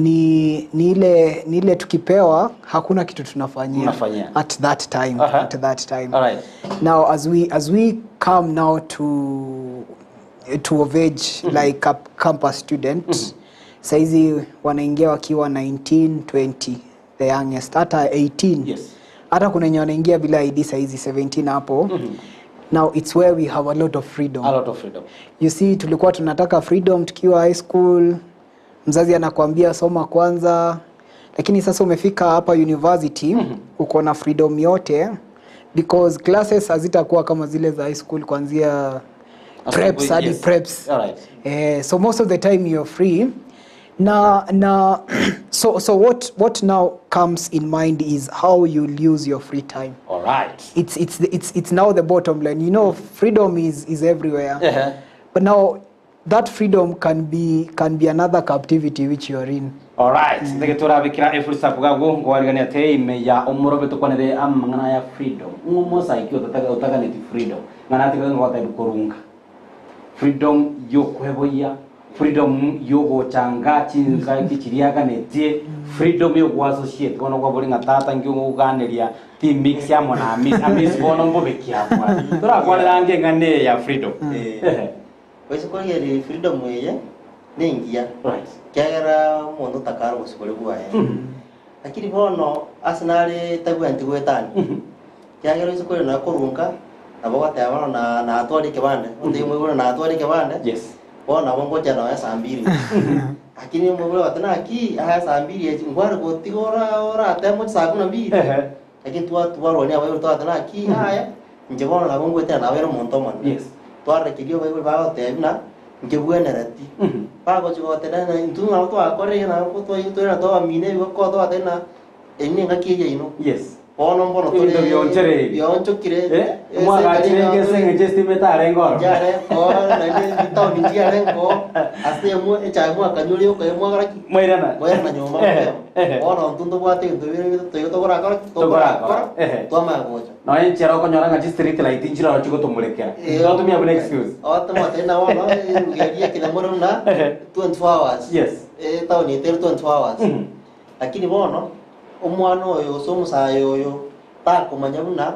Ni, ni ile ni ile tukipewa hakuna kitu tunafanyia Mnafanyia. at that time at that time Alright. now as we as we come now to to of age like a campus student saizi wanaingia wakiwa 19 20 the youngest hata 18 Yes. hata kuna wenye wanaingia bila ID saizi 17 hapo now it's where we have a lot of freedom A lot of freedom. you see tulikuwa tunataka freedom tukiwa high school mzazi anakuambia soma kwanza lakini sasa umefika hapa university uko na freedom yote because classes hazitakuwa kama zile za high school kuanzia preps hadi Yes. preps Alright. Eh, so most of the time you're free na na so so what what now comes in mind is how you'll use your free time Alright. it's it's the, it's it's now the bottom line you know freedom is is everywhere Uh-huh. but now that freedom can be can be another captivity which you are in Alright, ndege turabikira efursa bwago ngwarigania te ime ya omorobe tukwanire amang'ana ya freedom ng'omosaiki otataga otaganeti freedom ng'ana atiga ngwata kurunga freedom yokweboia freedom yogochanga chinga kichiriaganetie freedom yogoassociate bono kwabori ng'a tata ngiogoganeria ti mix amo na amis amis bono mbobekiakwa turakwanera nge ng'ane ya freedom Eh. Oise freedom eye nengiya right kiagera omonto otakara obosibore bwaye lakini bono ase nare tabwanti gwetani kiagera oise kore nakorunga nabo goteba bono na natwara ekebande otebi moibore natwara ekebande yes bono nabo ngocha nonya saa mbiri lakini moibore gote naki aya saa mbiri echi ngware gotiga ora oratema saa kumi na mbili Ehe. lakini twarwania abaibori twagoteba naki aya inche bono nabo ngwetera nabere omonto omonene yes twarekeria abaibori bagotebia buna nkebwenereti Mhm. bagochigotera intwe nabo twakorire nabo twera twabamina ebigoko twateba na eri na engaki eye yaino yes bono mbono Ebinto bionchereri. bionchokire Eh, mwagachire ngesenge chestima etare ngoro njareko naende town nchiarengo ase emwe echae mwakanyure okaemwagaraki mwairana mwairana nyomba Ehe, ehe. bono intwe ntobwate ebinto bire toigo togorakora Togorakora, togorakora ehe. twamanya gocha noe nchera okonyora ng'a chistreet light nchiroro chigotomorekera totumia buna excuse otomatena bono erugeria kinamoro buna Ehe. 24 hours Yes. etown etere 24 hours Mhm. Lakini bono omwana oyo gose omosae oyo takomanya buna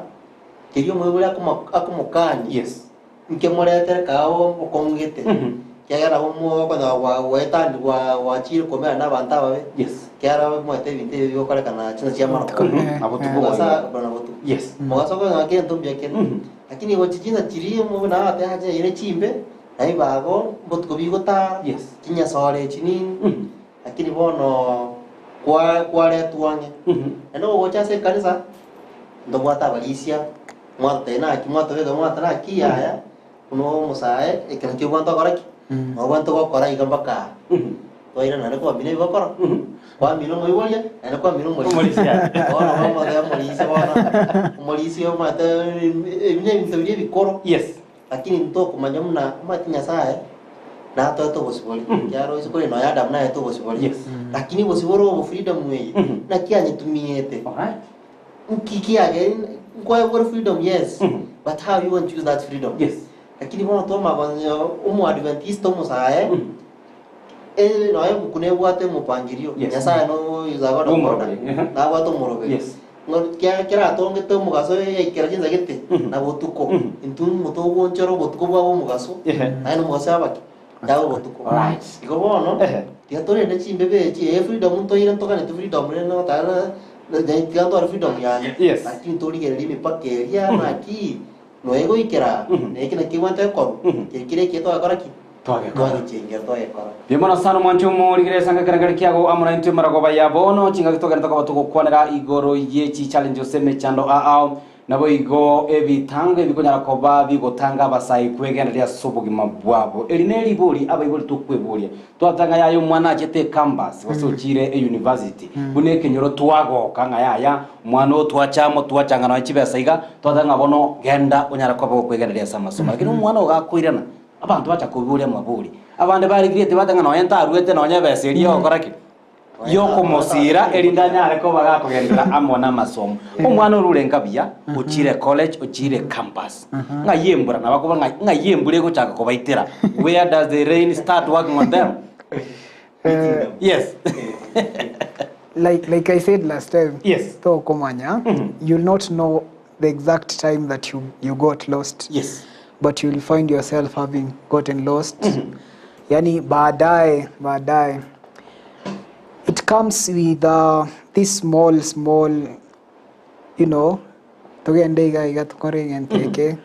keria omoibori akoma akomokania Yes. nkemoretere kago okong'ete Mhm. kiagera nabo omo okonyora gwa gwaetani gwa gwachire komera na abanto ababe Yes. kiagera omanyete ebinto ebi bigokorekana chinsa chia marogoba Mhm. Nabo tuko Mogasa boigo. buna botuko Yes. mogaso okonyora kento mbuya kere Mhm. lakini gochi chinsa chiria omo buna agotebi ache aire chimbe nabi bago mbotuko bigotara Yes. chinyasore echi nini Mhm. Lakini bono kwa kwaretwa ang'e. Mhm. Naende ogocha ase ekanisa, ntobwate abarisia, mwatotebia naki, mwatobeka mwata naki yaya, buna omosae, eke nakio obwate gokora ki? Nobwate gokora iga mpaka aa. Mhm. Twairana naende kwamina ebigokora, Mhm. kwamina omoiboria, naende kwamina omorisia. Omorisia. Bono bamotebia omorisia bono, omorisia omanyete ebi na ebinto biria ebikoro. Yes. Lakini ntokomanya buna omanyete Nyasaye natoete obosibore, ekiagera oise korenda nonya Adamu naete obosibore. Yes. Lakini obosibore obo freedom eye, Mhm. naki anyetumiete? Alright. Nki kiagera nkoegwa freedom yes, Mhm. but how you want to use that freedom? Yes. Lakini bono twamanya konya omoadventista omosae, Mhm. eh, nonya ebuku nebwate omopangirio, Yes. Nyasaye no is a God of order, Omoroberi, mhm. nabwate omoroberi. Yes. Ng'a kia keratongete omogaso yaikera chinsa gete, Mhm. na botuko, Mhm. intwe motogoonchora obotuko bwabo omogaso, Ehe. naende omogaso yaba ki? Yaba obotuko. Alright. Igo bono, Ehe. tiga torende chimbebe echi, eh freedom ntoire ntoganeti freedom rende notara na tiga ntware freedom yane. Yes. Lakini torigereria emipaka eria naki, noe goikera, Mhm. na eke naki kebwate ekorwa, Mhm. keri kere ekiya twagakora ki? Twagekora. Twagechengera twagekora. Mbuya mono sana omwancho omorigere ase ekerengerio kiago amo naintwe marogoba ya bono chingaki togenete koba togokwanera igoro ye chichallenge gose emechando ao naboigo ebitango ebikonyara koba bigotanga abasae kwegendereria ase obogima bwabo. Eri neribori abaibori tokweboria twatanga yaya omwana achete ecampus gose ochire euniversity buna ekenyoro twagoka ng'a yaya omwana oo twacha amo twachanga nonye chibesa iga twateba ng'a bono genda onyare koba gokwegendereria ase amasomo lakini omwana ogo gakoirana Abanto bacha koboria amabori. Abande barigiretie bate ng'a nonya ntaruete nonya ebesa eria yogokora ki? Yokomosiira, erinde anyare koba gakogenderera amo namasomo. Omwana orure nka buya, ochire college, ochire campus. Ng'ai embura? Nabo akobora ng'a ng'ai embura egochaka kobaitera? Where does the rain start working on them? Eh, Yes. Like I said last time, Yes. tokomanya, you'll not know the exact time that you got lost. But you'll find yourself having gotten lost. Yani baadaye, baadaye. It comes with this small, small, tugende iga iga tukore ngenteke.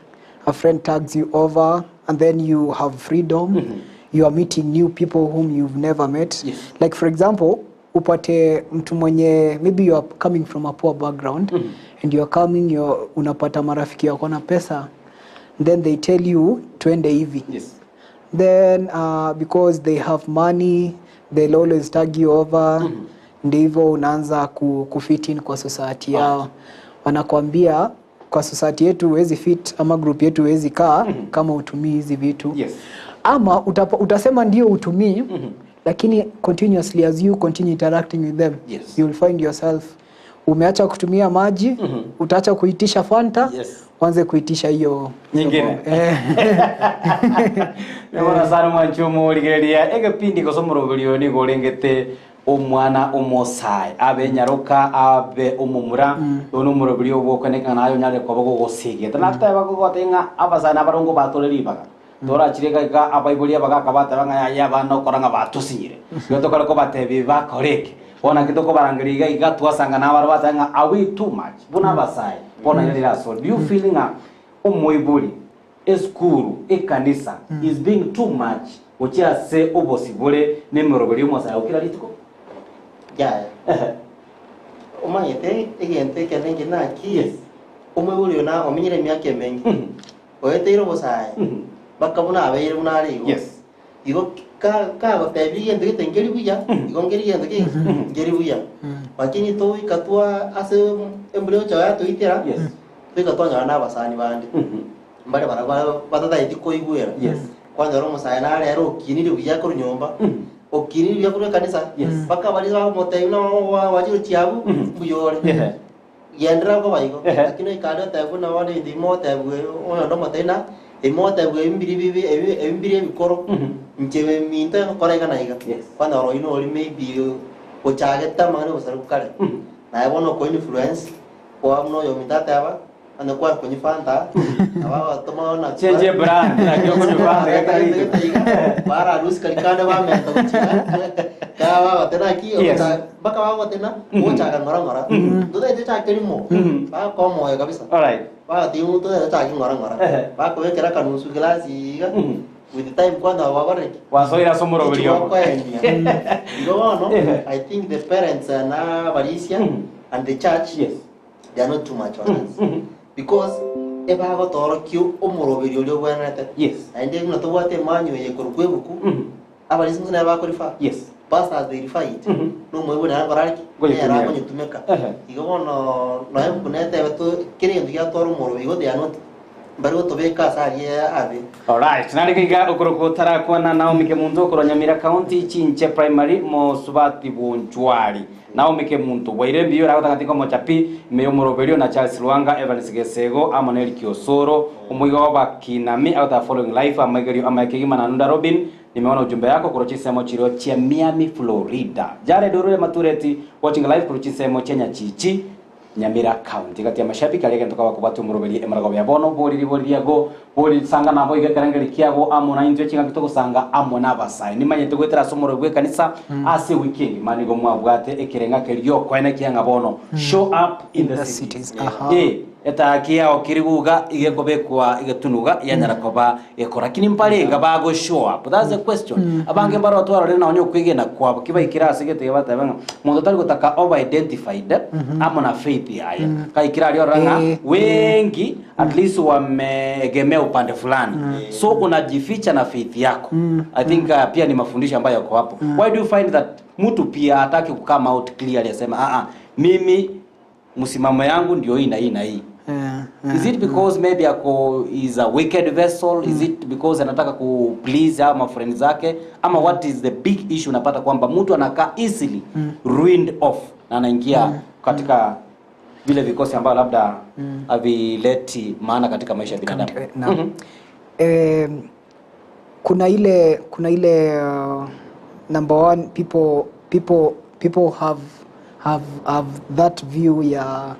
A friend tags you over and then you have freedom. You are meeting new people whom you've never met. Like for example, upate mtu mwenye maybe you are coming from a poor background and you are coming, you unapata marafiki wako na pesa, then they tell you twende hivi. Then because they have money, they'll always tag you over. Ndivyo unaanza kufit in kwa society yao. Wanakuambia kwa society yetu huwezi fit ama group yetu huwezi kaa kama utumii hizi vitu. Ama utasema ndio utumii, lakini continuously as you continue interacting with them, you'll find yourself umeacha kutumia maji, utaacha kuitisha Fanta, uanze kuitisha hiyo nyingine. Nĩwona sana mwanchumu rigereria egepindi gosomorogerio nigo orengete omwana omosae abe nyaroka abe omomura ono omoroberio ogokoneka nayo nyare koba gogosigete nateba gogote ng'a abasae na abarongo batore ribaga torachire gaiga abaibori abagaka bateba ng'a yaya abana okora ng'a batusinyire igo tokore kobatebi bakoreke bona ki tokobarangeria iga iga twasanga na abaro bateba ng'a are we too much buna abasae bona mm. So do you feel ng'a omoibori esukuru ekanisa is being too much ochiase obosibore nemeroberi omosae okira rituko? Yaya. Omanyete egento ekene nki naki? Omoibori ona omenyire emiaka emenge. Oeteire obosae. Bakabuna abeire buna are igo. Igo kagotebi egento gete nkeri buya, igo nkeri egento ki nkeri buya. Lakini toika twa ase embura ocha yatoitera, toika twanyora na abasani bande. Mbare barabara batataeti koigwera. Kwanyora omosae narero okinire buya korwa nyomba. Okinire buya korwa ekanisa. Mpaka baria bagomotebi buna wachire chiabu, mbuyore. Gendera koba igo. Lakini oikare otebi buna bono ebinto bimo otebwe oyondo omotebi na ebimo otebwe ebi mbiri bibi ebi ebi mbiri ebikoro. Inche minto egokora iga na iga. Kwanyora oywo nori maybe ochagete amang'ana obosaribu kare. Naye bono oko influence kwa buna oyo ominto ateba, onye kwakonywa Fanta, abagatoma ona Change brand nakio konywa Fanta gatari. bararusi kari kande bamenta gochia kabagotena ki mpaka bagotena gochaka ng'ora ng'ora totagete chake rimo bakoa omoyo kabisa. Bagotebia totagete chake ng'ora ng'ora bakobekera akanusu glasi iga with the time kwanza wabareki wasoira somoroberio Echigokoenia. Igo bono I think the parents na abarisia and the church, they are not too much on us because ebagotorokia omoroberi oria obwenerete. Naende buna tobwate emanyo eye korwa kwa ebuku, abarisia nabo bakorifa, pastors they refer it, nomoibori naye akorareki Ngoyetumia. nere akonyetumeka. Igo bono noe ebuku netebe to kera egento giatwara omorobi, igo they are not mbari gotobeka ase aria abe. Alright, nariko iga okoroko tarakwana Naomi Kemunto okorwa Nyamira County Chinche Primary mosubati bunchwari. Naomi Kemunto bwaire mbiyo ragotanga tiko mochapi meyo moroberio na Charles Lwanga Evans Gesego amo na Eric Osoro omuiga wa Bakinami out of following life amaigerio amaekegima na Nunda Robin. Nimeona ujumbe yako kuro chisemo chiro chia Miami Florida. Jared Orure Matureti watching live kuro chisemo chia Nyachichi Nyamira County kati ya mashabiki aria gento kawa kubatu muruberi emarago ya bono boriri boriri yago bori sanga nabo igekerengeri kiago amo na intwe chinga kitogosanga amo na abasai nimanyete gwetera ase omoro bwe kanisa ase weekend manigo mwabwate ekerenga kerio kwene kianga bono show up in the The cities. cities. Aha. Etaki yao kiriguga igekobekwa igetunuga yanyara koba ekora lakini mparenga bago show up, that's the question. Abange mbaro twarore na onyo kwigena kwabo kibaikira ase gete bataba ng'a mundu tari gutaka over identified amo na faith yaye kaikira ari oranga wengi at least wameegemea upande fulani, so unajificha na faith yako. I think pia ni mafundisho ambayo yako hapo. Why do you find that mtu pia hataki ku come out clearly asema, "Ah ah, mimi msimamo yangu ndio hii na hii na hii"? Is it because maybe ako is a wicked vessel? Is it because anataka ku please ama friends zake, ama what is the big issue? Unapata kwamba mtu anakaa easily ruined off na anaingia katika vile vikosi ambayo labda havileti maana katika maisha ya binadamu. Naam. Kuna ile Number one, people, people, people have, have, have that view ya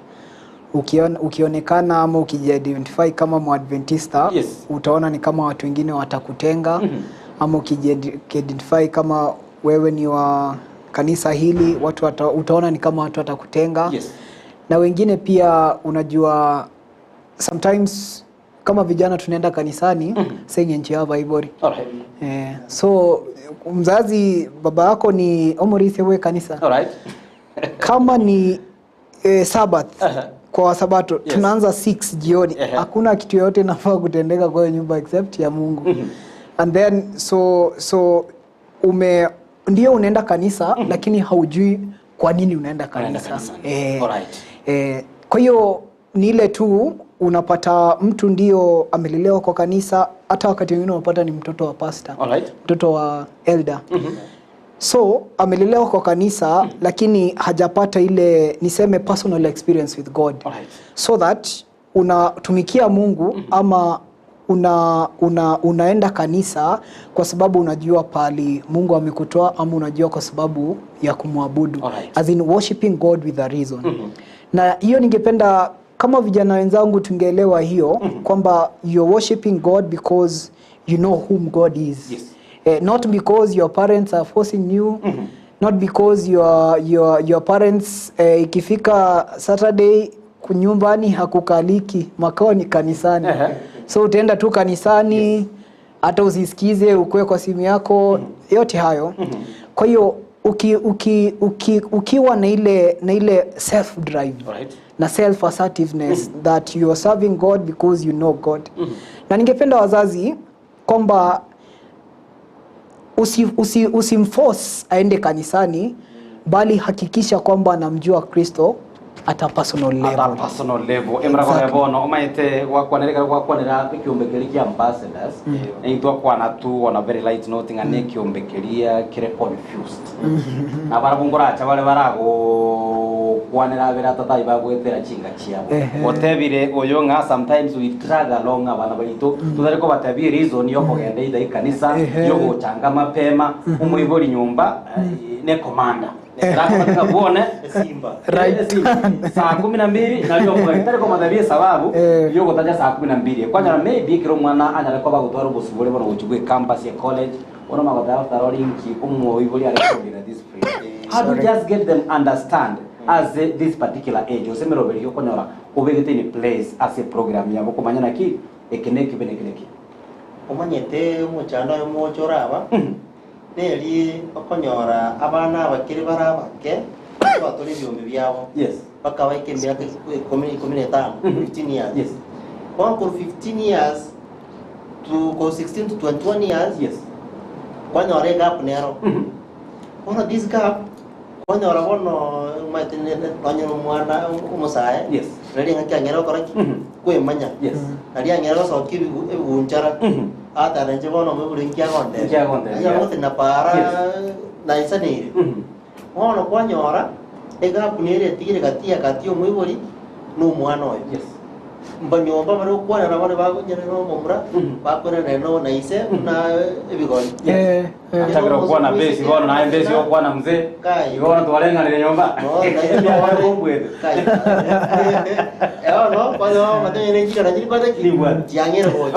ukionekana ama ukijiidentify kama Mwadventista utaona ni kama watu wengine watakutenga. Ama ukijiidentify kama wewe ni wa kanisa hili utaona ni kama watu watakutenga. Na wengine pia unajua sometimes kama vijana tunaenda kanisani senye nchi yao Ibori. So mzazi baba yako ni omorise we kanisa. Kama ni Sabbath kwa Sabato tunaanza 6 jioni. Hakuna kitu yoyote inafaa kutendeka kwa hiyo nyumba except ya Mungu. And then so ume ndio unaenda kanisa lakini haujui kwa nini unaenda kanisa. Kwa hiyo ni ile tu unapata mtu ndio amelelewa kwa kanisa, hata wakati mwingine unapata ni mtoto wa pastor, mtoto wa elder. So amelelewa kwa kanisa lakini hajapata ile niseme personal experience with God. So that unatumikia Mungu ama unaenda kanisa kwa sababu unajua pali Mungu amekutoa ama unajua kwa sababu ya kumwabudu. As in worshiping God with a reason. Na hiyo ningependa kama vijana wenzangu tungeelewa hiyo kwamba you're worshiping God because you know whom God is. Not because your parents are forcing you, not because your parents ikifika Saturday nyumbani hakukaliki, makao ni kanisani. So utaenda tu kanisani, hata usisikize, ukue kwa simu yako, yote hayo. Kwa hiyo ukiwa na ile self drive na self assertiveness that you are serving God because you know God. Na ningependa wazazi kwamba usimforce aende kanisani, bali hakikisha kwamba anamjua Kristo at a personal level. At a personal level. Emra bono omaete gwakwanera gwakwanera kiumbe kiri kia ambassadors. Intwa kwana tu on a very light note ngane kiumbe kiria kire confused. Na barabungura acha bare barago kwanera bera tatai bagwetera chinga chiabo. Otebire oyo nga sometimes we drag along abana baito tutari ko batabire reason yo kugenda ida ikanisa yo gochanga mapema umuibori nyumba ne commander. Buone Simba. Right. Saa 12 na leo kwa tare kwa madhabie sababu yo gotaja saa 12 kwanya maybe kiro mwana anyare kwa bagutwara busubure bono guchugwe campus ya college ono magotha tarorinki umwo ibori ari kugira this free. How do you just get them understand as this particular age osemero beri konyora obegete in place as a program yabo kumanya ki ekeneki benekeneki omanyete muchando yo mochora neri okonyora abana abakiri barabake batore byombi byabo. Bakabaike emyaka 15 15 years. Kwa 15 years to go 16 to 21 years. Kwanyora gap nero. Ono this gap kwanyora bono maitene kwanyora mwana umusae. Nari ngakanyera okora ki kwemanya. Nari angera gosoki ebunchara. Ata nje bono muburi nkiagonde. Nkiagonde. Anya na para na isanire. Bono kwanyora egapu nere tigire gatia gati omwibori no mwana oyo. Mbanyomba bari okwana na bari bagonyera no mumura bakora no na ise na ebigori. Atakira okwana besi bono na besi okwana mzee. Igona twarenganire nyomba. No na ise no kai. No kwano matene njira njiri kwata ki. Tiangere go.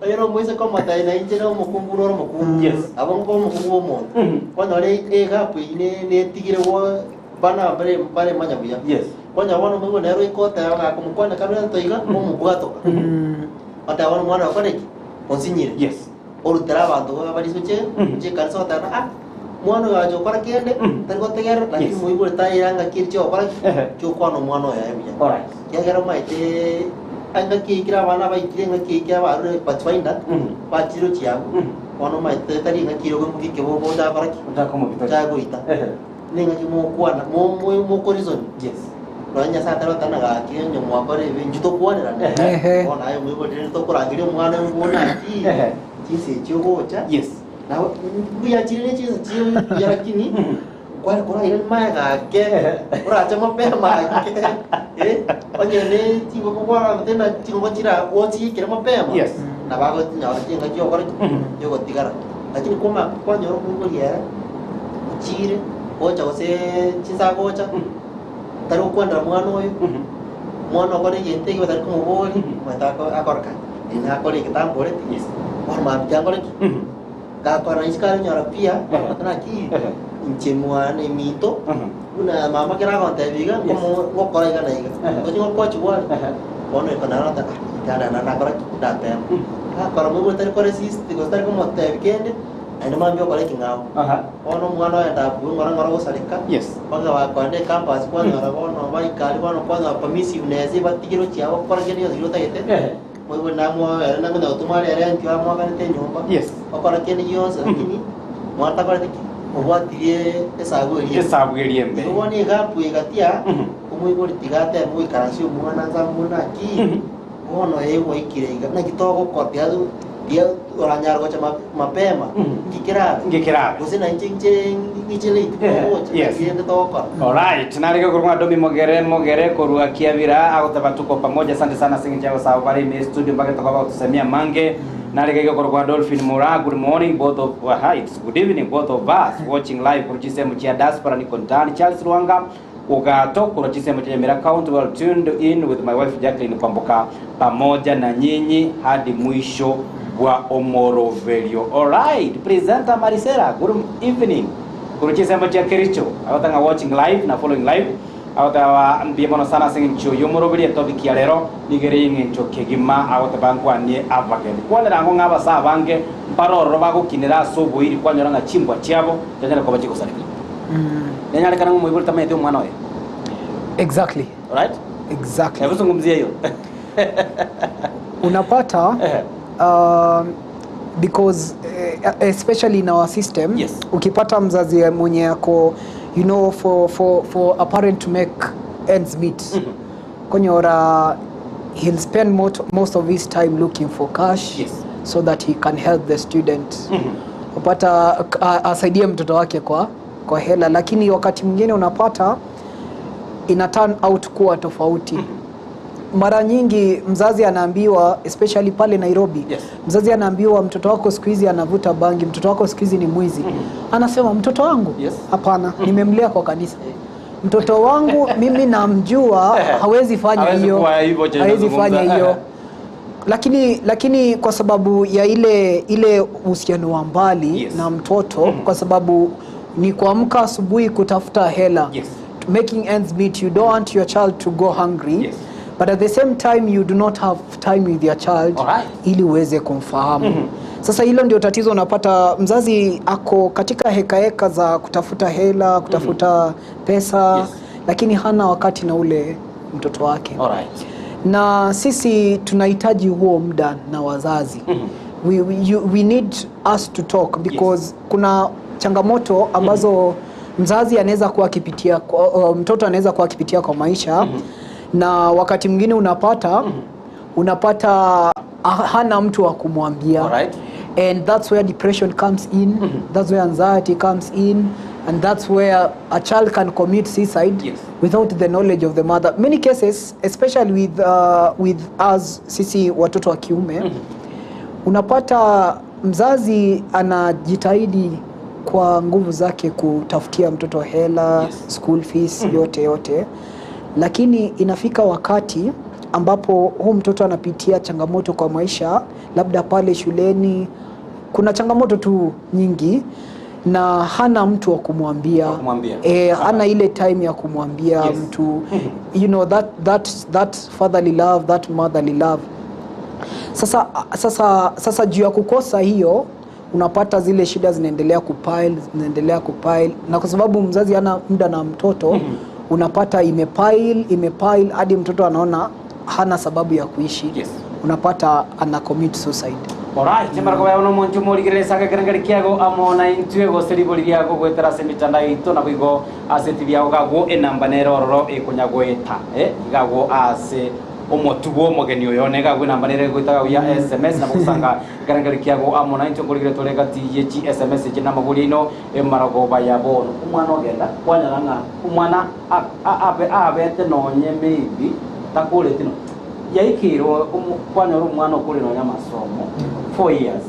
Oyo no mwise ko matai na inje no mukumburo no mukumbu. Abo ngo mukumbu omuntu. Kwano re egapu ine ne tigire wo bana bare bare manyabuya. Kwanya wana mwe nero ikota yakumukwana kamera ntoiga omubwatoka. Ata wana mwana wakoreki onsinyire. Orutera abantu bari soche che kanisa otana ah mwana waje okora kende tari gotegera lakini muibure tairanga kircho okora kyo kwana mwana ya ebuya. Kyagera maite anga kikira abana baikire nga kikira barure pathfinder bachiro chiabo. Ono maite tari nga kiro ngike bo boda kora ki. Ndakomubita. Ninga ki mokwana mo mo korizon. Rwanya sa taro tana ga ki nyo mwakore bintu kwanera ne. Ona ayo mwibo dire to kurangire mwana ngona ki. Chise chogocha. Na buya chire chise chiyo yarakini. Kwari kora ile maya ga ke. Ora cha mapema ke. Onye ne tingo kwa tena tingo chira wochi kire mapema. Na bago nyawa tinga kyo kora yo gotigara. Lakini kwama kwanyora omoibori ere, ochire, gocha gose chinsa agocha, tari gokwanera mwana oyo, mwana okore egento ekio batari komoboria, omanyete ako akoroka eri nakore eke tamboreti, bono mambia nkore ki? Gakora isiko aranyora pia, agote naki, inche mwana eminto, buna mama kera agontebia iga, nkomo ngokora iga na iga, ochi ngokochigwa are, bono eko naro ogoteba ah, inche naende nakora ki? Ndatema. Gakora moigwe tari koresist gose tari komotebia kende, naende mambia okora ekeng'ao. Bono omwana oye ndakure ng'ora ng'ora gosareka, mpaka bakoenda ecampus kwanyora bono baika aria bono kwanyora permissiveness batigire ochia gokora kende gionsi keria otagete. Moigwe namwo ere nakonya gotoma are ere intwe amwakanete enyomba, Yes. okora kende gionsi, lakini mwana takoreti ki? Obwatirie esabu eria embe. Esabu eria embe. Igo bono egapu egatia, Mhm. omoibori tiga ateme goikaransia omwana nsa buna ki, Mhm. bono egwaikire iga, naki togokora tiga tiga oranyare gocha ma- mapema, Mhm. nki kerabe? Nki kerabe? Gose na inche inche ng'iche late Ehe, kogocha, yes. naki rende togokora? Alright, narege korwa ng'a Domi Mogere Mogere korwa Kiabira agoteba tuko pamoja asante sana ase eng'encho y'abasabo bare ime studio mpaka tokoba bagotusemia amange. Narege iga korwa kwa Dolphin Mura good morning both of aha, it's good evening both of us watching live korwa chinsemo chia diaspora niko ndani Charles Lwanga Ogato korwa chinsemo chia Nyamira County well tuned in with my wife Jacqueline Kwamboka pamoja na nyinyi hadi mwisho bwa omoroberio. Alright, presenter Marisela good evening. Korwa chinsemo chia Kericho, agoteba ng'a watching live na following live, agoteba mbuya mono sana ase eng'encho y'omoroberi etopic ya rero nigo ere y'eng'encho kegima, agoteba nkwanie abageni. Kwanera ang'o ng'a abasae abange mbare ororo bagokinera ase oboiri kwanyora ng'a chimbwa chiabo chianyare koba chigosareka. Nenyarekane ng'a omoibori tamanyeti omwana oye. Exactly. Alright? Exactly. Hebu zungumzia hiyo. Unapata because especially in our system Yes. ukipata mzazi mwenye ako you know for, for, for a parent to make ends meet mm -hmm. konyora he'll spend most, most of his time looking for cash Yes. so that he can help the student mm -hmm. upata asaidie mtoto wake kwa, kwa hela lakini wakati mwingine unapata ina turn out kuwa tofauti mm -hmm mara nyingi mzazi anaambiwa especially pale Nairobi Yes. mzazi anaambiwa mtoto wako siku hizi anavuta bangi, mtoto wako siku hizi ni mwizi. Anasema mtoto wangu Yes. hapana, nimemlea kwa kanisa. Mtoto wangu mimi namjua, hawezi fanya Hawezi hiyo, kuwa hivyo chenye hawezi fanya unazungumza. hiyo. Lakini, lakini kwa sababu ya ile ile uhusiano wa mbali Yes. na mtoto kwa sababu ni kuamka asubuhi kutafuta hela Yes. making ends meet you don't want your child to go hungry Yes. but at the same time you do not have time with your child Alright. ili uweze kumfahamu sasa hilo ndio tatizo unapata mzazi ako katika hekaheka za kutafuta hela kutafuta pesa Yes. lakini hana wakati na ule mtoto wake Alright. na sisi tunahitaji huo muda na wazazi we, we, you, we need us to talk because yes. kuna changamoto ambazo mzazi anaweza kuwa akipitia kwa- mtoto anaweza kuwa akipitia kwa maisha na wakati mwingine unapata unapata hana mtu wa kumwambia Alright. and that's where depression comes in that's where anxiety comes in and that's where a child can commit suicide Yes. without the knowledge of the mother many cases especially with, with us sisi watoto wa kiume unapata mzazi anajitahidi kwa nguvu zake kutafutia mtoto hela Yes. school fees yote yote lakini inafika wakati ambapo huu mtoto anapitia changamoto kwa maisha labda pale shuleni kuna changamoto tu nyingi na hana mtu wa kumwambia Wa kumwambia. e, hana ile time ya kumwambia Yes. mtu you know that, that, that fatherly love that motherly love sasa, sasa, sasa juu ya kukosa hiyo unapata zile shida zinaendelea kupile zinaendelea kupile na kwa sababu mzazi hana muda na mtoto unapata imepile imepile hadi mtoto anaona hana sababu ya kuishi Yes. unapata ana commit suicide Alright, mm. marako no muntu morigerere kerengeri kiago amona intwe gose ribori riago gwetera ase emitandao yaito nabo igo ase etibi yago gagwo enamba nere ororo ekonya goeta eh, igagwo ase omotu bwa omogeni oyo ne gagwo enamba nere goeta gagwo ya sms nabo gosanga ekerengeri kiago amona intwe nkorigere tore gati ye chi sms echi namagori aino emaragoba ya bono omwana ogenda kwanyora ng'a omwana abe abete nonye maybe takoreti no yaikirwe kwanyora omwana okore nonya amasomo 4 years.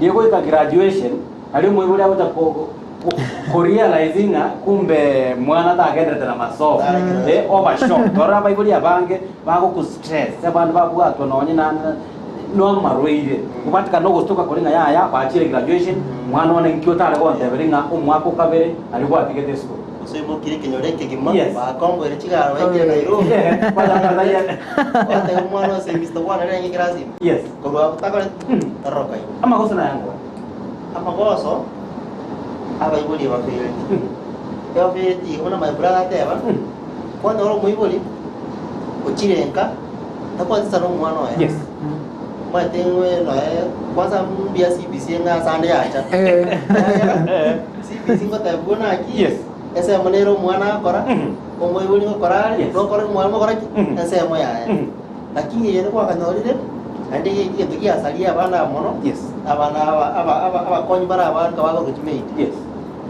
Gegoika graduation, aria omoibori agocha ko- ko- korealize ng'a kumbe mwana tagenderete na masomo. Eh, oba shocked. Orore abaibori abange bagoku stress, abande babwatwa nonye na na- namarwaire. Kobatikana na ogostuka koria ng'a yaya bachire graduation, mwana one nki otare gonteberi ng'a omwaka okabere aria gwatigete esukuru. Gose oimokire ekenyoro ekegima, Yes. bakomboire chigari baikire Nairobi. Yes. Gwateba omwana ose Mr. Bwana renge class ime. Yes. Korwa abwo takoreti taroroka igo. Amagoso nayango. Amagoso abaibori ebafereti. Ebafereti igo buna my brother ateba, kwanyora omoibori ochire nka takwati sana omwana oye. Yes. Omanyete ng'we noe kwanza mbuya CBC ng'a ase ande yacha. Eh. CBC ngoteba buna naki Yes. ensemo nere omwana agokora, omoibori ngokora are, Yes. nokora omwalimu okora ki? Ensemo yaye. Lakini eye nigo naende egento giasaria abana aba mono, Yes. abana aba aba aba abakonyi bare abanto bakorwa chimaid. Yes.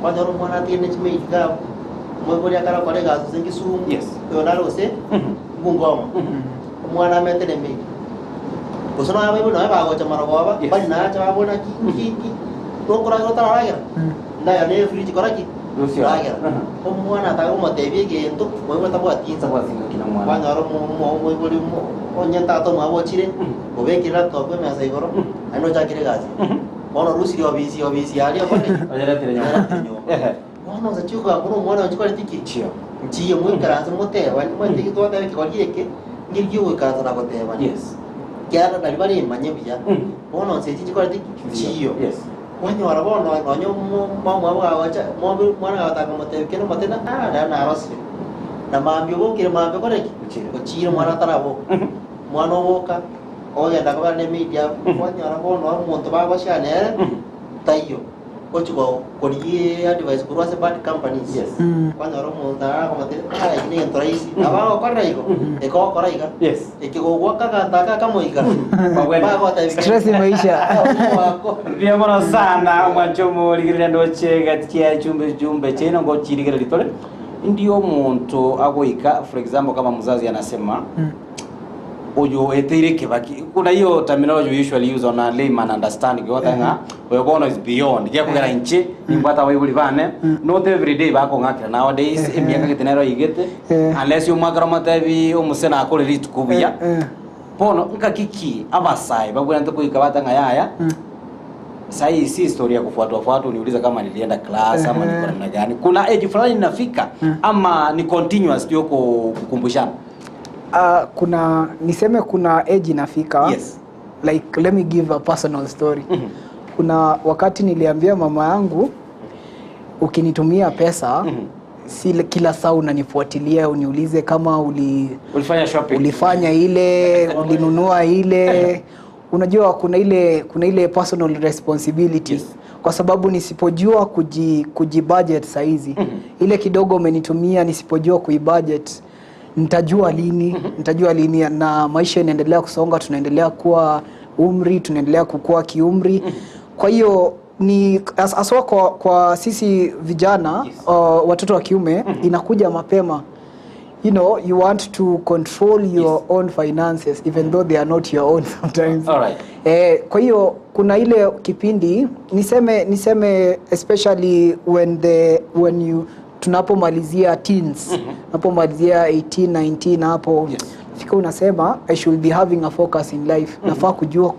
Kwanyora omwana atigire ne chimaid iga abwo, omoibori akare gokora egasi gose Kisumu, Yes. oyo nare gose Bungoma, omwana amete na emaid. Gose nonya abaibori nonya bagocha marogoba, Yes. bari nacha babore naki nki nki, nokoragera otararagera, naye na efridge kora ki? Rusia. Ragera. Omwana ataka komotebia egento, moibori tabwati insa. Tabwati ngaki na mwana. Kwanyora omoibori onye tata omwabo ochire, obekire laptop emesa igoro, naende ochakire egasi. Bono orusirie obisi obisi aria okore ki? Oyeretire nyomba. Oyeretire nyomba. Ehe. Bono onsi chikoa buna omwana oyo chikoreti ki? Chio. Nchiyo moikaranse motebani, omanyete eki twateba ekegori eke, ngeri kiogoikaransa na gotebana. Yes. Ekiagera nari baremanye buya, bono onsi echi nchikoreti ki? Nchiyo. Yes. Kwanyora bono nonye omwabo gagocha, omwana gagotaka komotebia kende omotebia ng'a nere narosire. Na mambia obokire mambia okore ki? Ochire. Ochire omwana ataraboka. Omwana oboka, ogenda kobera na emaid abwo, kwanyora bono omonto bagoshare nere, taiyo. Ochia korigia advice korwa ase bad companies. Yes. Kwanyora omonto akomotebia ah eki negento rahisi. Nabo agokorera igo, eke ogokora iga. Yes. Eke gogoaka aganto aka akamoiga. Babwene. Bagotebia Stress imeisha. wako. Mbuya mono sana omwancho omorigereria ndoche gati chia chumbe chumbe chiaino ngochirigereria tore ndio omonto agoika for example kama mzazi anasema oyo eteire kebaki kuna hiyo terminology we usually use on a layman understanding gotha ng'a oyo bono is beyond gekogera inche nimbwate abaibori bane not every day bakong'akera nowadays emiaka gete nero igete unless omwakera omotebi omose nakore rituko buya bono ngaki ki abasae babwenerete koika bata ng'a yaya Sahi si story ya kufuatwa fuatwa uniuliza kama nilienda class ama niko namna gani. Kuna age fulani inafika ama ni continuous tu kukumbushana. Kuna niseme kuna age inafika. Yes. Like let me give a personal story. Kuna wakati niliambia mama yangu ukinitumia pesa si kila saa unanifuatilia uniulize kama uli Ulifanya shopping. ulifanya ile ulinunua ile unajua kuna ile personal responsibility. Yes. Kwa sababu nisipojua kujibudget saizi ile kidogo umenitumia nisipojua kuibudget nitajua lini nitajua lini na maisha inaendelea kusonga tunaendelea kuwa umri tunaendelea kukua kiumri kwa hiyo ni haswa kwa sisi vijana Yes. watoto wa kiume inakuja mapema you know you want to control your Yes. own finances even though they are not your own sometimes. Alright. Kwa hiyo kuna ile kipindi niseme especially when you tunapomalizia teens tunapomalizia 18 19 hapo Yes. fika unasema I should be having a focus in life nafaa kujua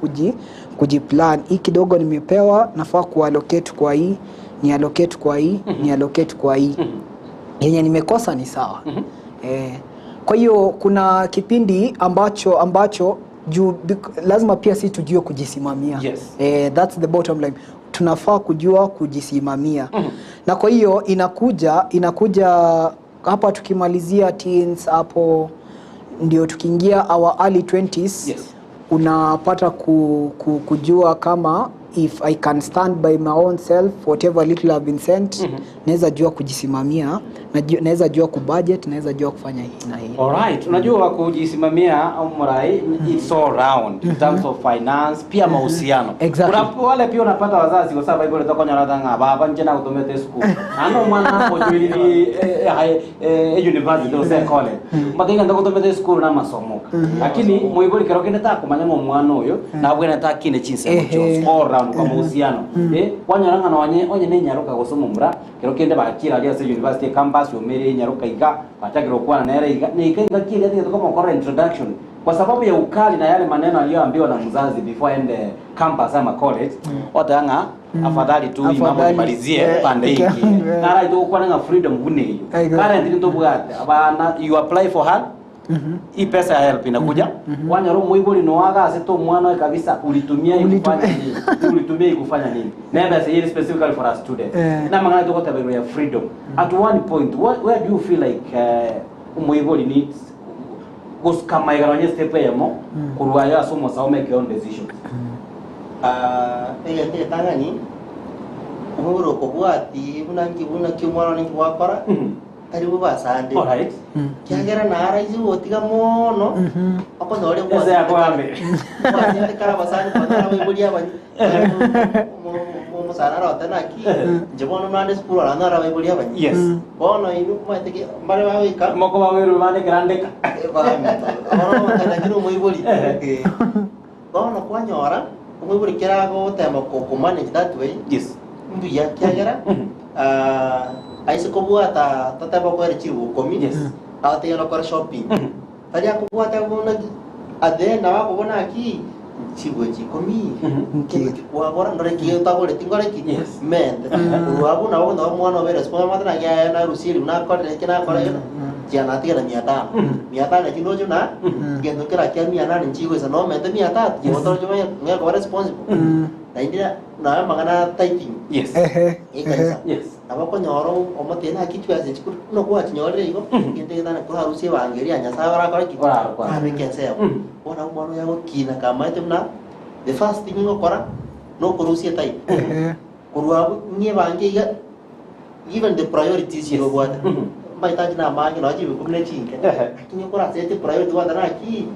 kujiplan hii kidogo nimepewa nafaa kuallocate kwa hii ni allocate kwa hii ni allocate kwa hii yenye nimekosa ni sawa kwa hiyo kuna kipindi ambacho juu lazima pia si tujue kujisimamia. Yes. That's the bottom line. Tunafaa kujua kujisimamia. Na kwa hiyo inakuja hapa tukimalizia teens hapo ndio tukiingia our early 20s. Yes. Unapata kujua kama if I can stand by my own self whatever little I've been sent naweza jua kujisimamia, naweza jua kubudget, naweza jua kufanya hii na hii. Alright, unajua kujisimamia Murai it's all round in terms of finance pia mahusiano. Exactly. Kuna wale pia unapata wazazi kwa sababu Bible itokonya ng'a baba nje na kutumete school. Ano mwana ojuiri university ose college. Matinga ndakutumete school na masomo. Lakini muibori kero kende takumanya ng'o mwana oyo na bwene takine chinse Ehe. all round. abanto kwa mahusiano. Eh, kwanyora ng'a nonye onye na enyaroka gose omomura, kero kende bachire aria ase university ecampus omeire enyaroka iga, bachakire gokwana nere iga, na ika engaki eria atigete komokorera introduction, kwa sababu ya ukali na yale maneno aliyoambiwa na mzazi before aende campus ama college, oteba ng'a afadhali tu hii mambo Afadhali, nimalizie eh, pande hii ingine. Nara itogokwana ng'a freedom buna eyio. Aigo. Currently ntobwate abana you apply for help hii pesa ya help inakuja wanyora omoibori noagasete omwana oye kabisa ulitumia hii kufanya nini ulitumia hii kufanya nini na ebesa eye ere specifically for a student Eh. na amang'ana togoteba igoro ya freedom at one point where do you feel like omoibori needs gosukama igoro onye step eyemo korwa aye ase omosao make your own decisions Ah, egento egetang'ani, omobere okobwati buna nki buna ki omwana one nki gwakora, tari bobe asande. Alright. Kiagera naro aise gotiga mono, okonyora Ese yakogambe. gwasete kare abasani konyora abaibori abanyi omosani arote naki, inche bono nande esukuru aranyore abaibori abanyi. Yes. Bono inwe omanyete ki, mbare bagoika, Mokoba bweru bande kerandeka. lakini omoibori bono kwanyora omoibori kera agotema komanage that way Yes. mbuya kiagera aise kobwata totebe okoera chiribu ikomi Yes. agotegerera okore shopping tari akobwata buna at the end nabo akobona aki chiribu echi ikomi Nki. kwagora ndore ki otagoreti nkore ki Yes. mente korwa abwo nabo nabo omwana obe responsible amanyete naki aye narusia eribu nakorire eki nakora eki chiga natiga na mia tano mia tano echi ndoche buna egento kera kia mia nane nchigoisa nomente mia tatu Yes. otoroche ng'e koba responsible naende naye amang'ana tithing Yes. Ehe, ekanisa Yes. nabo okonyora omotebia naki chibesa echi korwa buna gwachinyorire igo egento egetana korarusie ebango eria ya Nyasaye orakore ki? Orarokore. Orabeke ensemo. Bono abwo omwana oyo agokina kamaete buna the first thing ngokora nokorusia etithe. Ehe. Korwa abwo ng'ie ebango iga even the priorities Yes. igo obwate mahitaji namange nonya chibe ikomi na chinke Ehe. lakini okorasete priority gwata naki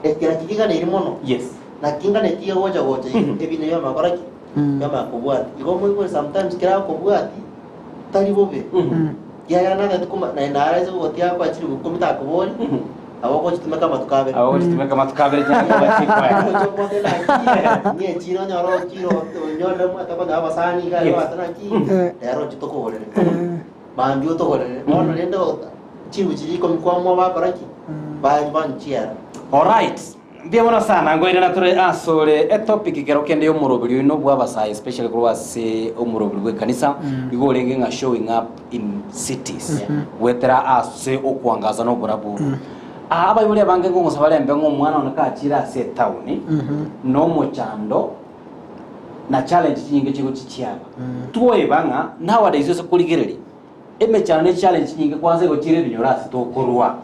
eke naki kiganeiri mono Yes. Naki nganetie gocha gocha ebinto bi'amakora ki? Bi'amakobwati. Igo omoibori sometimes kera akobwati tari bobe. Kiagera nagete koma naye nare ase ogotiga akoe chilifu ikomi takobori, nabo ogochitumeka amatuko abere. Abo ogochitumeka amatuko abere chianga koba chikoera. Ogocha obwate naki, ng'a echiro onyore ochire onyorire omwete okonyora abasani iga Yes. obwate naki, rero ochi tokogorere. Mambia otogorere. Bono rende chilifu chiria ikomi kwamua bakora ki? Ba- banchiera. Alright. Mbuya mono sana, ngoirana tore asore etopic kero kende y'omoroberi oino bw'abasae especially korwa ase omoroberi bw'ekanisa, igo orenge ng'a showing up in cities, goetera ase okwangaza na oborabu obo. Aa abaibori abange nkong'usa barembe ng'a omwana one kachire ase etaoni, na omochando na challenge chinyinge chigochi chiaba. Twoeba ng'a nowadays ase korigereria, emechando ne challenge chinyinge kwanza igo chire ebinyoro ase tokorwa.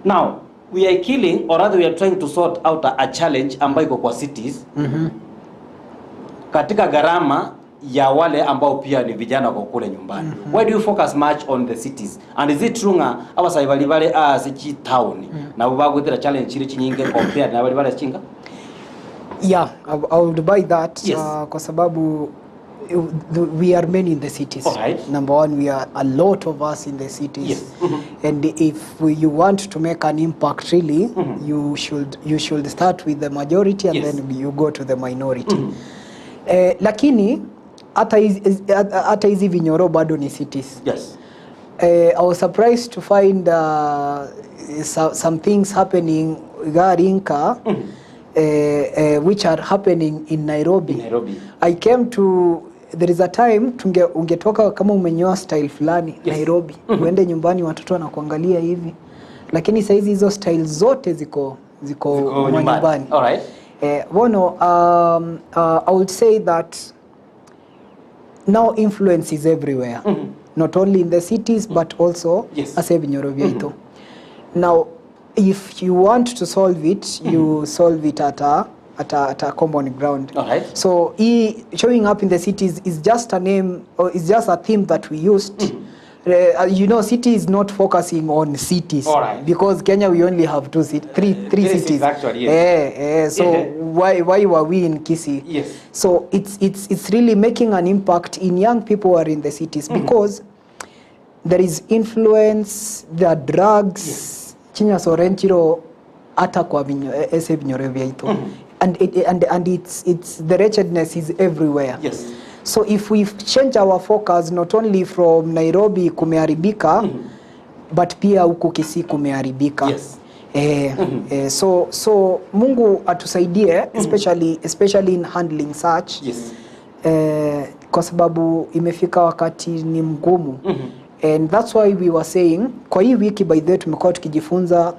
Now, We are killing or rather we are trying to sort out a challenge ambayo iko kwa cities katika gharama ya wale ambao pia ni vijana wako kule nyumbani. Why do you focus much on the cities? And is it true ng'a abasae baria bare ase chitown nabo bagwetera challenge chire chinyinge compared na baria bare ase chinka? Yeah, I would buy that Yes. kwa sababu we are many in the cities. Alright. Number one, we are a lot of us in the cities. Yes. And if you want to make an impact really, you should start with the majority and Yes. then you go to the minority. Eh, lakini hata hizi hata hizi vinyoro bado ni cities. Yes. I was surprised to find some things happening Garinka, which are happening in Nairobi. In Nairobi. I came to there is a time tunge ungetoka kama umenyoa style fulani Yes. Nairobi uende nyumbani watoto wanakuangalia hivi, lakini saizi hizo style zote ziko ziko, Ziko nyumbani. manyumbani. Alright. Bono, I would say that now influence is everywhere not only in the cities but also Yes. ase ebinyoro biaito now if you want to solve it you solve it at a common ground Alright. so showing up in the cities is just a name or is just a theme that we used city is not focusing on cities Alright. because Kenya we only have two three, three Three cities. cities actually, yes. So why were we in Kisii? Yes. So it's really making an impact in young people who are in the cities because there is influence, there are drugs. Yes. Chinya sorenchiro hata kwa ese vinyoro vyaito. And, it, and, and it's, it's, the wretchedness is everywhere. Yes. So if we change our focus not only from Nairobi kumeharibika but pia huku Kisii kumeharibika. Yes. Eh, eh, so, so Mungu atusaidie especially, especially in handling such Yes. eh, kwa sababu imefika wakati ni mgumu and that's why we were saying kwa hii wiki by the way tumekuwa tukijifunza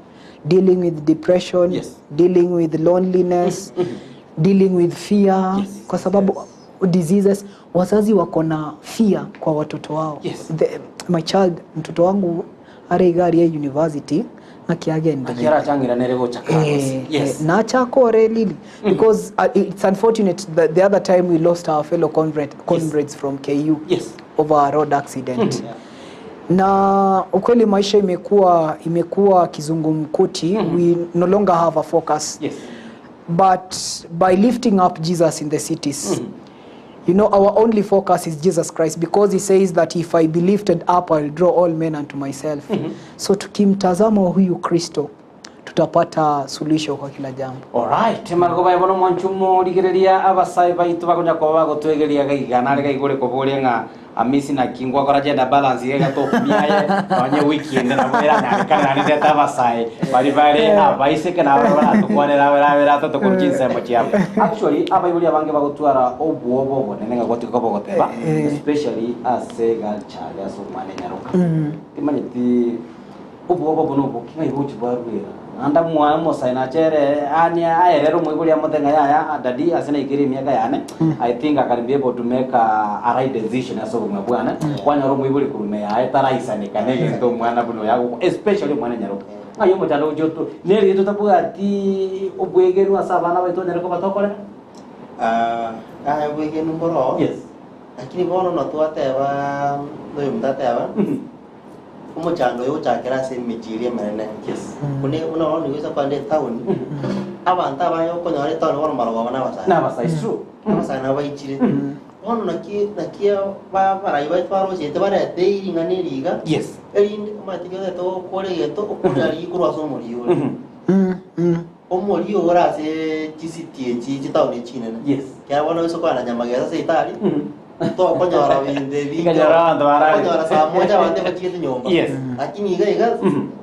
dealing with depression Yes. dealing with loneliness dealing with fear Yes. kwa sababu diseases wazazi wako na fear kwa watoto wao Yes. The, my child mtoto wangu are igari ya university nakiagende Akiara changira nere gocha Eh, Yes. eh, nachakore lili because it's unfortunate that the other time we lost our fellow comrade, comrades from KU Yes. over a road accident na ukweli maisha imekuwa imekuwa kizungumkuti we no longer have a focus Yes. but by lifting up Jesus in the cities you know our only focus is Jesus Christ because he says that if I be lifted up I'll draw all men unto myself so tukimtazama huyu Kristo tutapata suluhisho kwa kila jambo. Alright, margo bai bono mwanchumo rigereria abasai baitu bakonya ko bagotwegeria gaigana rega igure koboria ng'a amisi na kingwa kora gender balance iga tokumiaye onye weekend na bwera na kana ni teta abasai bari bari abaiseke na bara tukwanera bara bara tatukurukinse mo chiabo actually abaibuli abange bagotwara obwobo bonene ng'a gotika bogoteba especially ase gachaga ase omwana enyaroka timanyeti obwobo buno oboki ng'ai gochi bwarwera anda mwana mosai nachere ani aerera omoibori amoteng'a yaya dadi ase naikere emiaka yane I think I can be able to make a right decision ase obogima bwane kwanyora omoibori korume yaye taraisanika negento omwana buno yago especially omwana enyaroka ng'ai omochando gochi oto nere totabwati obwegerwa ase abana baito onyare kobatokorera. Ah, aya bwegenu mboro. Yes. Lakini bono notwateba noyo mtateba omochando oyo ochakera ase emechie eria emenene. Yes. Buna buna bono nigo kwande etown abanto abange okonyora etown bono marogoba na abasae. Nabasai true. Abasae nabo baichire bono naki naki barai baitwarochete barete ering'ana eriga Yes. erinde omanyete kiotete gokora egento okora rikorwa ase omorio ore. Omorio ore ase chisiti echi chitaoni chinene. Yes. Kiara bono gose kwana Nyamagesa ase etari tokonyora binde binge Ikanyora abanto barare. okonyora saa moja abanto bachigete nyomba. Yes. Lakini iga iga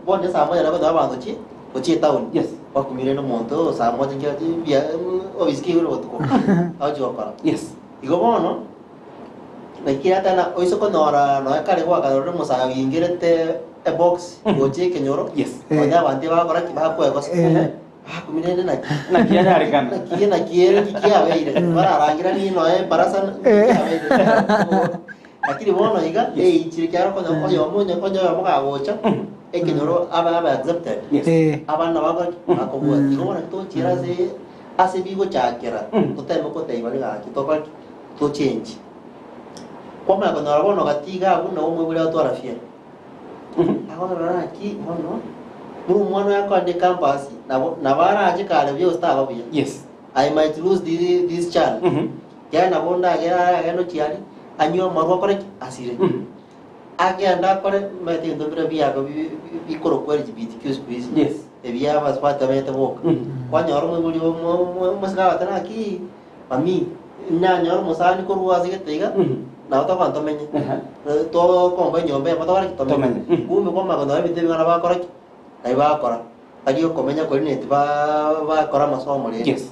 bono saa moja nabo abanto chi gochia etown. Yes. Bakumire nomonto saa moja nkia bia obisike igoro botuko agochi gokora. Yes. Igo bono nakiri ata oise konyora noe kare gwakarora omosae oingerete ebox gochia ekenyoro. Yes. Nonya abanto bagokora ki bakwegosa bakumire rende naki Naki yanyarekana. naki naki ere nki kiabeire bararangera noe ebarasa kiabeire lakini bono iga eichire kiaro konya oyomo onye konya oyomo kagocha ekenyoro abe abe accepted. Yes. Abana bakora ki bakobwati igo bono tochiera ase ase bigochakera toteme koteba rigaki tokora ki tochange kwamanya konyora bono gatiga abwo nabo omoibori atwara fear agorora naki bono buna omwana oyo akoende campus nabo nabo arache kare buya gose taba buya. Yes. I might lose this child. Kiagera nabo ndagera aragende ochiari anywe amarwa akore ki asire agenda akore maete ebinto bire biago bikorokwa LGBTQ siku hizi. Yes. Ebia abasubati bamenyete boka kwanyora omoibori omosike agote naki mami nanyora omosani korwa ase gete iga nabo tokoba tomenye tokomba enyomba eyemo tokore ki tomenye. Tomenye. Kumbe kwamanya konyora ebinto ebing'ana bakora ki nabi bakora tari okomenya koria neti bakora amasomo rende. Yes.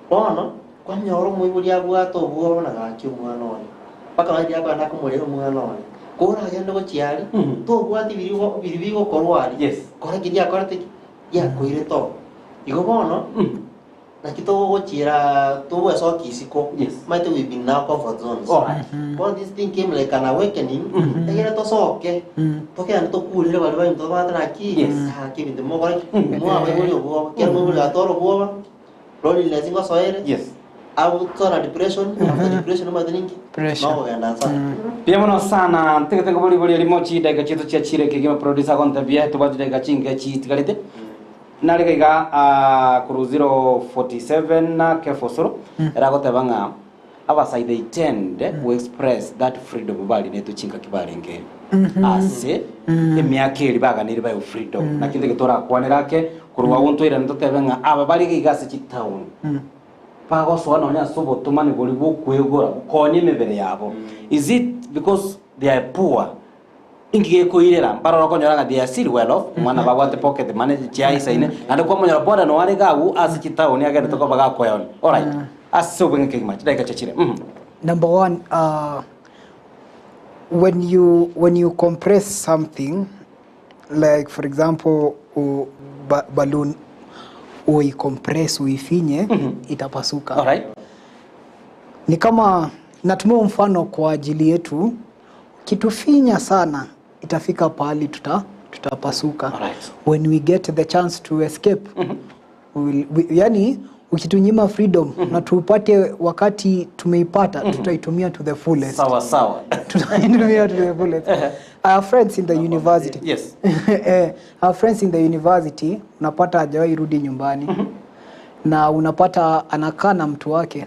Bono kwanyora omoibori abwate obwoba na gaki omwana oye mpaka nonye riria akoenda akomorera omwana oye koragende gochiaria tobwati birigo biri bigokorwa aria. Yes. Kora keria akorete ki giakoirete oo igo bono naki togogochiera tobwesokia isiko. Yes. Maete we've been in our comfort zones. Alright. Bono this thing came like an awakening egere tosoke tokende tokurere baria baminto tobate naki gaki ebinto mogokora ki mwabaibori obwoba kera omoibori gatwara obwoba loneliness ngosoere Yes. agotwara depression after depression omanyete ninki Pressure. nokogenda nsana. Mbuya mono sana ntegete nkobori bori erimo chidaika chiaito chiachire kegima producer agontebia tobwate chidaika chinke chitigarete nare iga ah, korwa 047 kefosoro eragoteba ng'a abasai they tend to express that freedom barinetwe chingaki barenge ase emiaka eri baganire bae freedom naki ntege torakwanera ake korwa agwo ntoirane totebe ng'a aba bare iga ase chitown. Bagosoa nonya ase obotomani boria bw'okwegora gokonya emebere yabo. Is it because they are poor? Inki gekoirera? Mbarora okonyora ng'a they are still well off, omwana babwate pocket money chiaisaine, naende kwamonyora boda nonya arenge agwo ase chitaoni agenderete koba gakoeona. Alright, ase obweng'e kegima, chidakika chiachire. Mhm. Number one, uh, when you when you compress something like for example u, ba, balloon uicompress uifinye itapasuka. Alright. Ni kama natumia mfano kwa ajili yetu, kitufinya sana itafika pahali tuta tutapasuka. Alright. When we get the chance to escape we will, we, yani ukitunyima freedom na tupate wakati tumeipata tutaitumia to the fullest. Sawa sawa. Tutaitumia to the fullest. Our friends in the university Yes. Eh, our friends in the university unapata hajawahi rudi nyumbani na unapata anakaa na mtu wake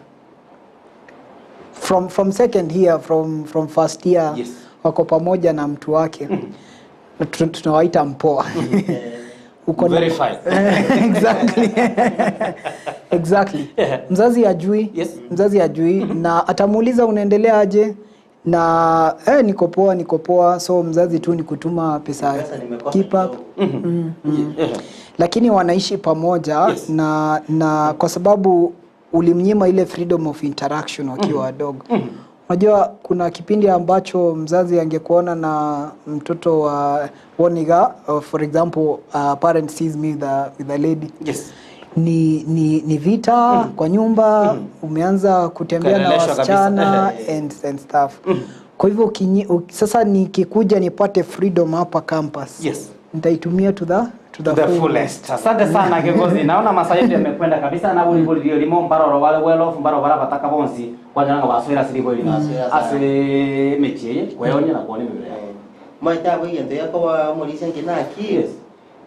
from, from second year from, from first year Yes. wako pamoja na mtu wake Na tunawaita mpoa. Uko na- Verified. exactly. Exactly. Yeah. Mzazi ajui, Yes. mzazi ajui na atamuuliza unaendelea aje na eh, niko poa niko poa, so mzazi tu ni kutuma pesa, Pesa nimekosa keep up. kidogo. Yeah. Lakini wanaishi pamoja Yes. na, na kwa sababu ulimnyima ile freedom of interaction wakiwa wadogo. Unajua kuna kipindi ambacho mzazi angekuona na mtoto wa Woniga, for example, parent sees me with a, with a lady. Yes. Ni, ni, ni vita kwa nyumba, umeanza kutembea na Ukaeleweshwa kabisa. wasichana and, and stuff. Kwa hivyo sasa nikikuja nipate freedom hapa campus. Yes. Nitaitumia to the, to the, To the fullest. Asante sana Kegozi. Naona masaa yetu yamekwenda kabisa na buli buli limo mbaroro wale well off mbaro bara bataka bonsi kwanyanga baswera siri boli. Baswera sana. Ase mechi kweonya na kuone mibere. yabo. Maita abo egento gekoba omorisia nki naki Yes.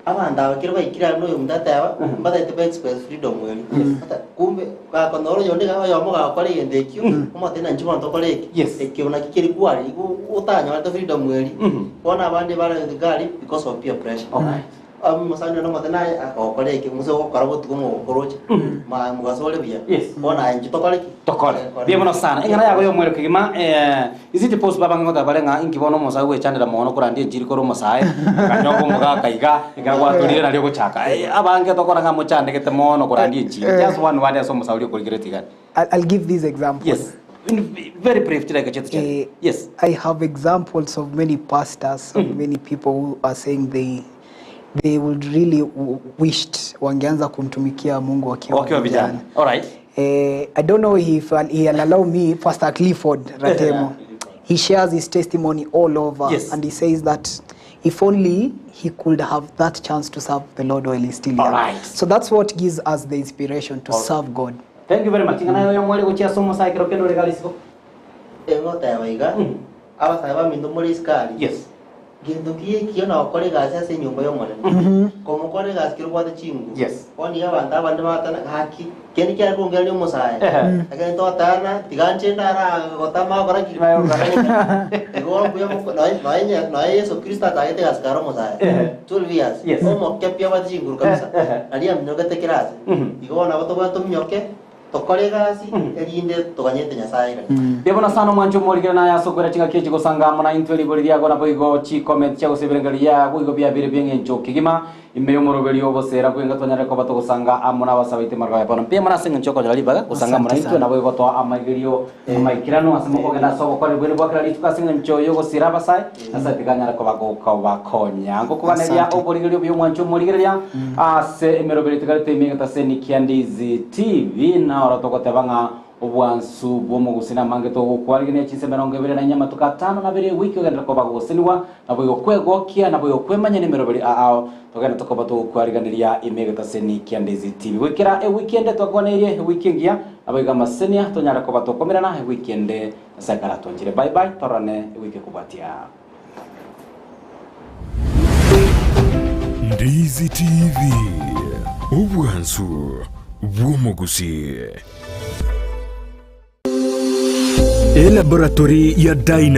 abanto aba kero baikire aro noyo omonto ateba mbataete ba express freedom eri Ata kumbe gakonora oyonde iga oyomo gagokora egento ekio omotebia nanche bono tokore eke Yes. ekio naki keri kware igo otanyorete freedom eri Mhm. bono abande bare gari because of peer pressure. Alright. Omosani one omote naye agokora eke mose ogokora botuko mogokorocha ma mogaso ore buya Yes. bono aye inche tokore ki Tokore. Bie mono sana. Eng'ana yago yomwero kegima eh is it possible abange ngoteba bare ng'a inki bono omosae gwechandera mono korandi enchiri kore omosae kanyoka omogaka iga ekero gwatorire nario ogochaka. Abange tokora ng'a mochandegete mono korandi enchiri. Just one word ase omosae oria okorigeretie iga. I'll give this example. Yes. In very brief chidakika chetu chete. Yes. I have examples of many pastors, of many people who are saying they would really wished wangeanza kumtumikia Mungu wakiwa Wakiwa vijana. All right. I don't know if he'll allow me, Pastor Clifford Ratemo. He shares his testimony all over. Yes. And he says that if only he could have that chance to serve the Lord while he's still young. All right. So that's what gives us the inspiration to serve God. Thank you very much. Ng'ana yoyo mwari gochia ase omosae kero kende ore galisiko. Egoteba iga abasae baminto more isikari Yes. Gento ki ekio na gokora egasi ase enyomba y'Omonene, komokora egasi kero obwate chinguru. Yes. Bono iga abanto abande bagatana gaki, kende kiare kongereria omosae, Ehe. ekero togotana tiga nche ndara gotama gokora ki? Igo bono mbuya moko noe noe noe Yeso Kristo atagete egasi kare omosae, Ehe. 12 years, Yes. omoke pi abwate chinguru kabisa, Ehe. naria aminyokete kera ase. Igo bono nabo tobwate tominyoke, tokore egasi, erinde toganyete Nyasaye airane. Mbuya mono sana omwancho omorikire naye ase okwera chingaki echi gosanga amo naintwe ribori riago naboigo chicomment chia gose ebirengererio biago igo biabeire bi'eng'encho kegima ime y'omoroberi obosera bw'enga twanyare koba togosanga amo n'abasabaite marwa ya bono. Mbuya mono ase eng'encho okonyora ribaga gosanga amo Asante naintwe sana. naboigo gotoa amaigerio amaikerano ase mokogenda ase obokoreri bwene bwa kera rituko ase eng'encho y'ogosira abasae ase tiganyare koba gokobakonya. Ngokoganeria Asante. oborigereria obuya omwancho omorigereria ase emeroberi etigarete ime egetase Nicky Andizi TV na oro togoteba ng'a obwansu bw'omogusii namange togokwarigania chinse emerongo ebere na inye amatuko atano na abere ewiki ogenderere koba gogosenigwa naboigo kwegokia naboigo kwemanya na emeroberi ao togende tokoba togokwariganiria ime egetase Nicky Andizi TV. Goikera ewiki ende twakwaneirie ewiki engiya naboigo amasenia tonyare koba tokomerana ewiki ende Nyasae karatonchire. Bye bye tororane ewiki ekobwatia. Ndizi TV, obwansu bw'omogusii. Elaboratory ya Dyna.